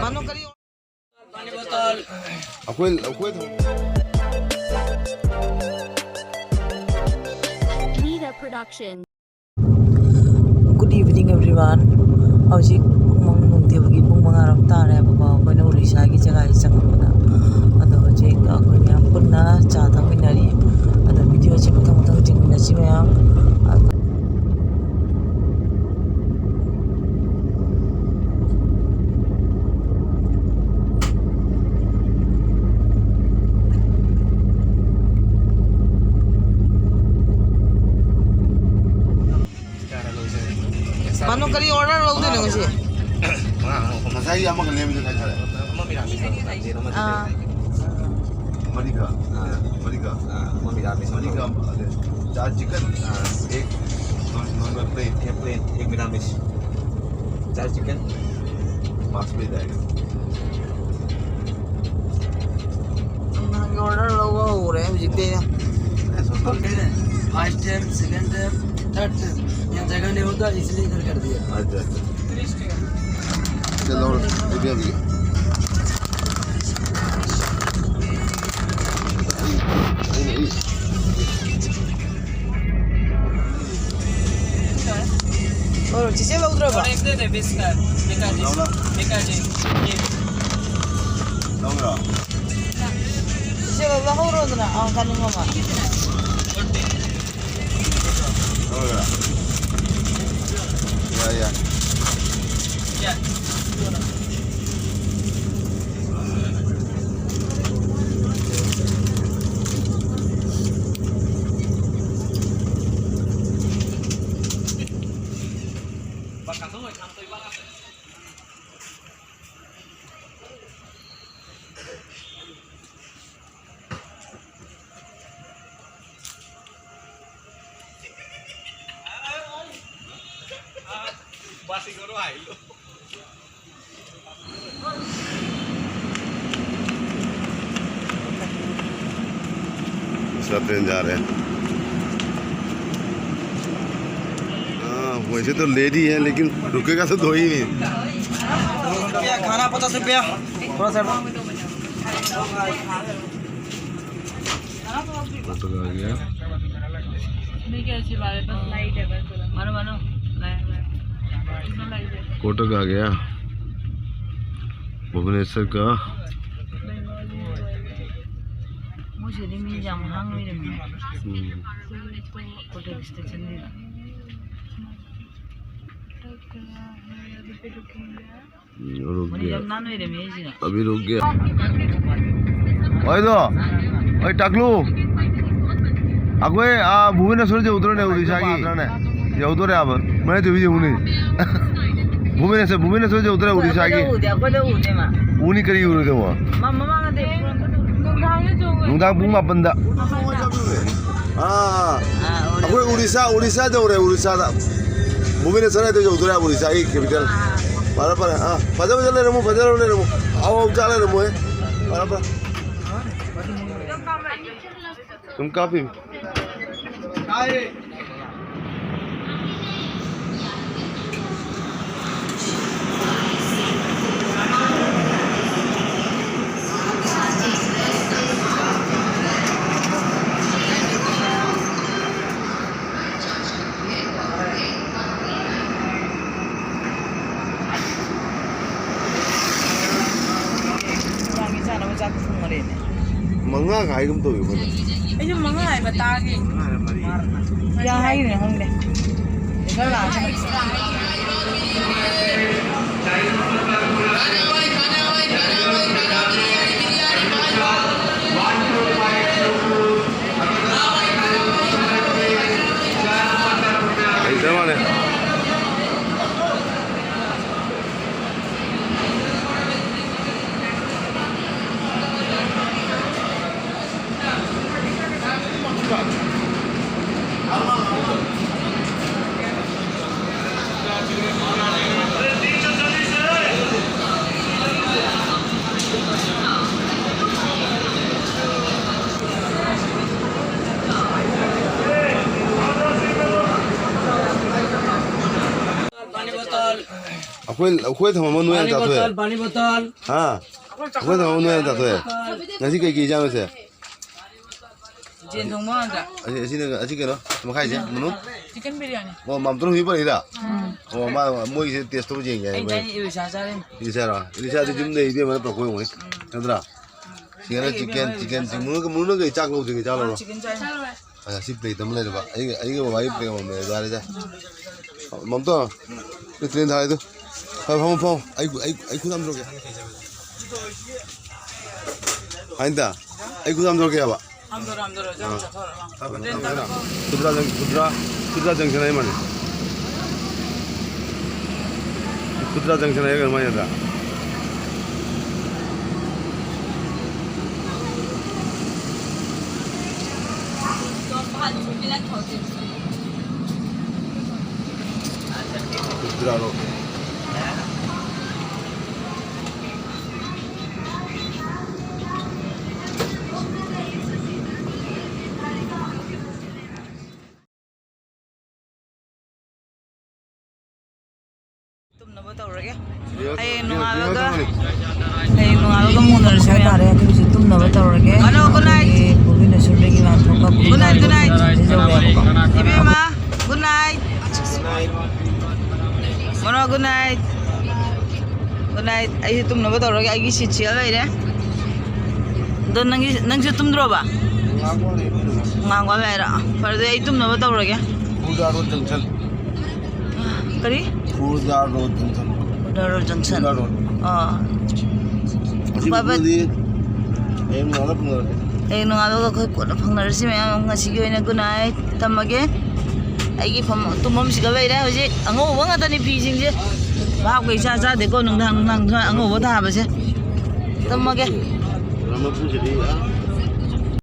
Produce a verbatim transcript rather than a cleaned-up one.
ꯃꯥꯅꯣ ꯀꯔꯤ? ꯑꯩꯈꯣꯏ, ꯑꯩꯈꯣꯏ꯫ Nida Production. Good evening, everyone. ꯍꯧꯖꯤꯛ ꯄꯨꯡ ꯃꯉꯥ, ꯅꯨꯡꯊꯤꯜꯒꯤ ꯄꯨꯡ ꯃꯉꯥꯔꯣꯝ ꯇꯥꯔꯦꯕꯀꯣ, ꯑꯩꯈꯣꯏꯅ ꯎꯔꯤꯁꯥꯒꯤ ꯖꯒꯥꯁꯤ ꯆꯪꯉꯛꯄꯗ꯫ ꯑꯗꯣ ꯍꯧꯖꯤꯛ ꯑꯩꯈꯣꯏ ꯃꯌꯥꯝ ꯄꯨꯟꯅ ꯆꯥ ꯊꯛꯃꯤꯟꯅꯔꯤ꯫ ꯑꯗꯣ video ꯁꯦ ꯃꯊꯪ ꯃꯊꯪ ꯌꯦꯡꯃꯤꯟꯅꯁꯤ ꯃꯌꯥꯝ꯫ ꯃꯥꯅꯣ ꯀꯔꯤ order ꯂꯧꯗꯣꯏꯅꯣ ꯉꯁꯤ? ꯉꯁꯥꯏꯒꯤ ꯑꯃꯒ ꯂꯦꯝꯕꯗꯨ ꯀꯥꯏ ꯊꯥꯔꯦ? ꯑꯥ꯫ ꯃꯔꯤꯒ꯫ ꯃꯔꯤꯒ꯫ ꯃꯔꯤꯒ꯫ ꯆꯥ chicken, ꯑꯥ, egg, normal plain꯫ Plain, egg Miramis. Char chicken. पाँच बजे जाएगा। ꯅꯪꯒꯤ order ꯂꯧꯕ ꯍꯧꯔꯦ ꯍꯧꯖꯤꯛꯇꯤ꯫ First time, second time, third time, यहाँ जगह नहीं होता, इसलिए इधर कर दिया। अच्छा, अच्छा। चलो, ये भी अभी। ꯑꯣ, ꯆꯤꯆꯦ ꯂꯧꯗ꯭ꯔꯕ? ꯍꯣꯏ, ꯑꯗꯨꯅꯦ, ꯕꯤꯁꯀꯠ, ꯕꯤꯀꯥꯖꯤ, ꯂꯧꯔꯣ꯫ ꯕꯤꯀꯥꯖꯤ꯫ ꯂꯧꯔꯣ꯫ ꯆꯤꯆꯦ ꯂꯧꯍꯧꯔꯣꯗꯅ, ꯑꯥ, ꯀꯥꯅꯤꯡꯕ ꯑꯃ꯫ ꯂꯧꯔꯣ꯫ ꯌꯥꯏ, ꯌꯥꯏ꯫ ꯌꯥꯏ꯫ दूसरा ट्रेन जा रहे हैं। हाँ, वैसे तो लेट ही है, लेकिन रुकेगा तो दो ही मिनट। भैया, खाना पचास रुपया। थोड़ा सा। कोटक आ गया। नहीं, क्या अच्छी बात है, बस लाइट है, बस। मानो, मानो। Light, light. लाइट है। कोटक आ गया। भुवनेश्वर का। मुझे नहीं मिल जाऊँ, हाँ, मेरे में। हम्म। कोटक स्टेशन नहीं। हम्म, रुक गया। अभी रुक गया। ओए दो, ओए टाकलू। अगोए, आ, भुवनेश्वर जे उतरे ने उड़ीसा की। जे उतरे अब। मैंने तो भी जे उन्हें। भुवनेश्वर, भुवनेश्वर जे उतरे उड़ीसा की। ꯎꯅꯤ ꯀꯔꯤ ꯎꯔꯣꯏꯗꯧꯕ? ꯅꯨꯡꯗꯥꯡ ꯄꯨꯡ ꯃꯥꯄꯟꯗ꯫ ꯑꯥ, ꯑꯩꯈꯣꯏ ꯎꯔꯤꯁꯥ, ꯎꯔꯤꯁꯥꯗ ꯎꯔꯦ, ꯎꯔꯤꯁꯥꯗ꯫ ꯚꯨꯕꯅꯦꯁ꯭ꯋꯔ ꯍꯥꯏꯗꯣ ꯌꯧꯗꯣꯔꯦ, ꯎꯔꯤꯁꯥꯒꯤ capital꯫ ꯐꯔꯦ, ꯐꯔꯦ꯫ ꯑꯥ, ꯐꯖ ꯐꯖ ꯂꯩꯔꯝꯃꯨ, ꯐꯖ ꯂꯩꯔꯝꯃꯨ꯫ ꯑꯍꯥꯎ ꯑꯍꯥꯎ ꯆꯥ ꯂꯩꯔꯝꯃꯨꯍꯦ꯫ ꯐꯔꯦ, ꯐꯔꯦ꯫ ꯁꯨꯝ ꯀꯥꯞꯄꯤ꯫ ꯅꯨꯡꯗꯥꯡꯒꯤ ꯆꯥꯅꯕ ꯆꯥꯛ ꯊꯣꯡꯉꯔꯦꯅꯦ꯫ ꯃꯉꯥ ꯈꯥꯏꯒꯨꯝ ꯇꯧꯋꯤ ꯑꯩꯈꯣꯏꯅ꯫ ꯑꯩꯁꯨ ꯃꯉꯥ ꯍꯥꯏꯕ ꯇꯥꯒꯦ꯫ ꯀꯌꯥ ꯍꯥꯏꯔꯤꯅꯣ ꯈꯪꯗꯦ꯫ ꯈꯔ ꯂꯥꯛꯑꯁꯤ꯫ ꯍꯩꯇ꯭ꯔ ꯃꯥꯜꯂꯦ꯫ ꯑꯩꯈꯣꯏ, ꯑꯩꯈꯣꯏ ꯊꯝꯃꯝꯕ ꯅꯣꯏ ꯍꯥꯟꯅ ꯆꯥꯊꯣꯛꯑꯦ꯫ ꯄꯥꯅꯤ ꯕꯣꯇꯜ꯫ ꯍꯥ? ꯑꯩꯈꯣꯏ ꯊꯝꯃꯝꯕ ꯅꯣꯏ ꯍꯥꯟꯅ ꯆꯥꯊꯣꯛꯑꯦ꯫ ꯉꯁꯤ ꯀꯩꯀꯩ ꯏꯟꯖꯥꯡꯅꯣ ꯁꯦ? ꯌꯦꯟ ꯊꯣꯡꯕ ꯉꯥꯛꯇ꯫ ꯑꯁꯤ, ꯑꯁꯤꯅ, ꯑꯁꯤ ꯀꯩꯅꯣ? ꯃꯈꯥꯏꯁꯦ? ꯃꯅꯨꯡ? ꯆꯤꯛꯀꯟ ꯕꯤꯔꯌꯥꯅꯤ꯫ ꯑꯣ, ꯃꯥꯝꯇꯣꯟ ꯍꯧꯖꯤꯛ ꯄꯜꯂꯛꯏꯔꯥ? ꯎꯝ꯫ ꯑꯣ, ꯃꯥ, ꯃꯣꯏꯒꯤꯁꯦ ꯇꯦꯁ ꯇꯧꯕ ꯌꯦꯡꯒꯦ ꯑꯩ ꯍꯥꯏꯕ꯫ ꯆꯥꯅꯤꯡ-, ꯏꯂꯤꯁꯥ ꯆꯥꯔꯦ꯫ ꯏꯂꯤꯁꯥꯔꯣ? ꯏꯂꯤꯁꯥꯗꯤ ꯌꯨꯝꯗ ꯏꯕꯦꯝꯃꯅ ꯄꯨꯔꯛꯄ ꯑꯣꯏꯔꯝꯒꯅꯤ꯫ ꯅꯠꯇ꯭ꯔꯥ? ꯁꯤꯗꯅ ꯑꯩꯒꯤ ꯆꯤꯛꯀꯟ, ꯏꯕꯦꯝꯃꯅ ꯆꯤꯛꯀꯟ, ꯏꯂꯤꯁꯥ ꯆꯤꯛ-, ꯃꯨꯅꯨꯒ, ꯃꯨꯅꯨꯒ ꯆꯥꯛ ꯂꯧꯗ꯭ꯔꯤꯉꯩ ꯆꯥꯛ ꯂꯧꯔꯣ꯫ ꯆꯤꯛꯀꯟ ꯆꯥꯔꯦ꯫ ꯑ, ꯁꯤ ꯄ꯭ꯂꯦꯠ ꯑꯃ ꯂꯩꯔꯕ꯫ ꯑꯩꯒ, ꯑꯩꯒ ꯕꯕꯥꯒꯤ ꯄ꯭ꯂꯦꯠ ꯑꯃꯃꯝ ꯂꯩꯔꯦ꯫ ꯌꯥꯔꯦꯗ꯫ ꯃꯝꯇꯣꯟ, ꯁꯤ ꯇ꯭ꯔꯦꯟ ꯊꯥꯔꯤꯗꯨ꯫ ꯐꯝꯃꯣ, ꯐꯝꯃꯣ, ꯐꯝꯃꯣ꯫ ꯑꯩ, ꯑꯩ, ꯑꯩ ꯈꯨꯗꯥꯡ ꯊꯥꯗꯣꯛꯀꯦ꯫ ꯍꯥꯏꯟꯗ, ꯑꯩ ꯈꯨꯗꯥꯡ ꯊꯥꯗꯣꯛꯀꯦ ꯍꯥꯏꯕ꯫ ꯊꯥꯡꯗꯣꯔꯣ, ꯊꯥꯡꯗꯣꯔꯣ, ꯖꯥꯝ ꯑꯥ꯫ ꯆꯥꯊꯣꯔꯣ, ꯂꯥꯎ꯫ ꯊꯥꯡꯗꯣꯔꯣ, ꯊꯥꯡꯗꯣꯔꯣ꯫ ꯈꯨꯗ꯭ꯔꯥ ꯖꯪ-, ꯈꯨꯗ꯭ꯔꯥ, ꯈꯨꯗ꯭ꯔꯥ ꯖꯪꯁꯟ ꯍꯥꯏ ꯃꯥꯅꯤ꯫ ꯈꯨꯗ꯭ꯔꯥ ꯖꯪꯁꯟ ꯍꯥꯏ ꯀꯩꯅꯣ ꯃꯥꯏ ꯅꯠꯇ꯭ꯔꯥ? ꯈꯨꯗ꯭ꯔꯥꯔꯣ? ꯇꯨꯝꯅꯕ ꯇꯧꯔꯒꯦ꯫ ꯍꯌꯦꯡ ꯅꯣꯡꯉꯥꯜꯂꯒ, ꯍꯌꯦꯡ ꯅꯣꯡꯉꯥꯜꯂꯒ ꯑꯃꯨꯛ ꯎꯅꯔꯁꯤ ꯃꯌꯥꯝ꯫ ꯍꯥꯏꯇꯥꯔꯦ, ꯑꯩꯈꯣꯏ ꯍꯧꯖꯤꯛ ꯇꯨꯝꯅꯕ ꯇꯧꯔꯒꯦ꯫ Hello, good night꯫ ꯑꯩꯈꯣꯏꯒꯤ ꯄꯨꯈ꯭ꯔꯤ ꯅꯁꯨꯔꯗꯒꯤ ꯂꯥꯟꯊꯣꯛꯄ good night, good night꯫ ꯏꯕꯦꯝꯃ, good night꯫ Mono, good night꯫ Good night꯫ ꯑꯩꯁꯨ ꯇꯨꯝꯅꯕ ꯇꯧꯔꯒꯦ꯫ ꯑꯩꯒꯤ seat ꯁꯤꯗ ꯂꯩꯔꯦ꯫ ꯑꯗꯣ ꯅꯪꯒꯤ, ꯅꯪꯁꯨ ꯇꯨꯝꯗ꯭ꯔꯣꯕ? ꯉꯥꯡꯕ ꯂꯩꯔꯣ? ꯐꯔꯦ, ꯑꯗꯨꯗꯤ ꯑꯩ ꯇꯨꯝꯅꯕ ꯇꯧꯔꯒꯦ꯫ ꯈꯨꯔꯖꯥ road junction꯫ ꯀꯔꯤ? ꯈꯨꯔꯖꯥ road junction꯫ ꯈꯨꯔꯖꯥ road junction꯫ ꯈꯨꯔꯖꯥ road꯫ ꯑꯥ꯫ ꯑꯁꯤ ꯕꯥꯏ ꯕꯥꯏ꯫ ꯃꯐꯝꯗꯤ ꯍꯌꯦꯡ ꯅꯣꯡꯉꯥꯜꯂ ꯐꯪꯅꯔꯁꯤ꯫ ꯍꯌꯦꯡ ꯅꯣꯡꯉꯥꯜꯂꯒ ꯑꯩꯈꯣꯏ ꯀꯣꯟꯅ ꯐꯪꯅꯔꯁꯤ ꯃꯌꯥꯝ꯫ ꯉꯁꯤꯒꯤ ꯑꯣꯏꯅ good night꯫ ꯊꯝꯃꯒꯦ꯫ ꯑꯩꯒꯤ ꯐꯝ-, ꯇꯨꯝꯐꯝꯁꯤꯗ ꯂꯩꯔꯦ ꯍꯧꯖꯤꯛ꯫ ꯑꯉꯧꯕ ꯉꯥꯛꯇꯅꯤ ꯐꯤꯁꯤꯡꯁꯦ꯫ ꯚꯥꯞꯀ ꯏꯆꯥ ꯆꯥꯗꯦꯀꯣ, ꯅꯨꯡꯗꯥꯡ, ꯅꯨꯡꯗꯥꯡ, ꯅꯨꯡꯗꯥꯡ ꯑꯉꯧꯕ ꯊꯥꯕꯁꯦ꯫ ꯇꯨꯝꯃꯒꯦ꯫ ꯔꯥꯃꯄꯨꯔꯁꯤꯗꯤ, ꯑꯥ,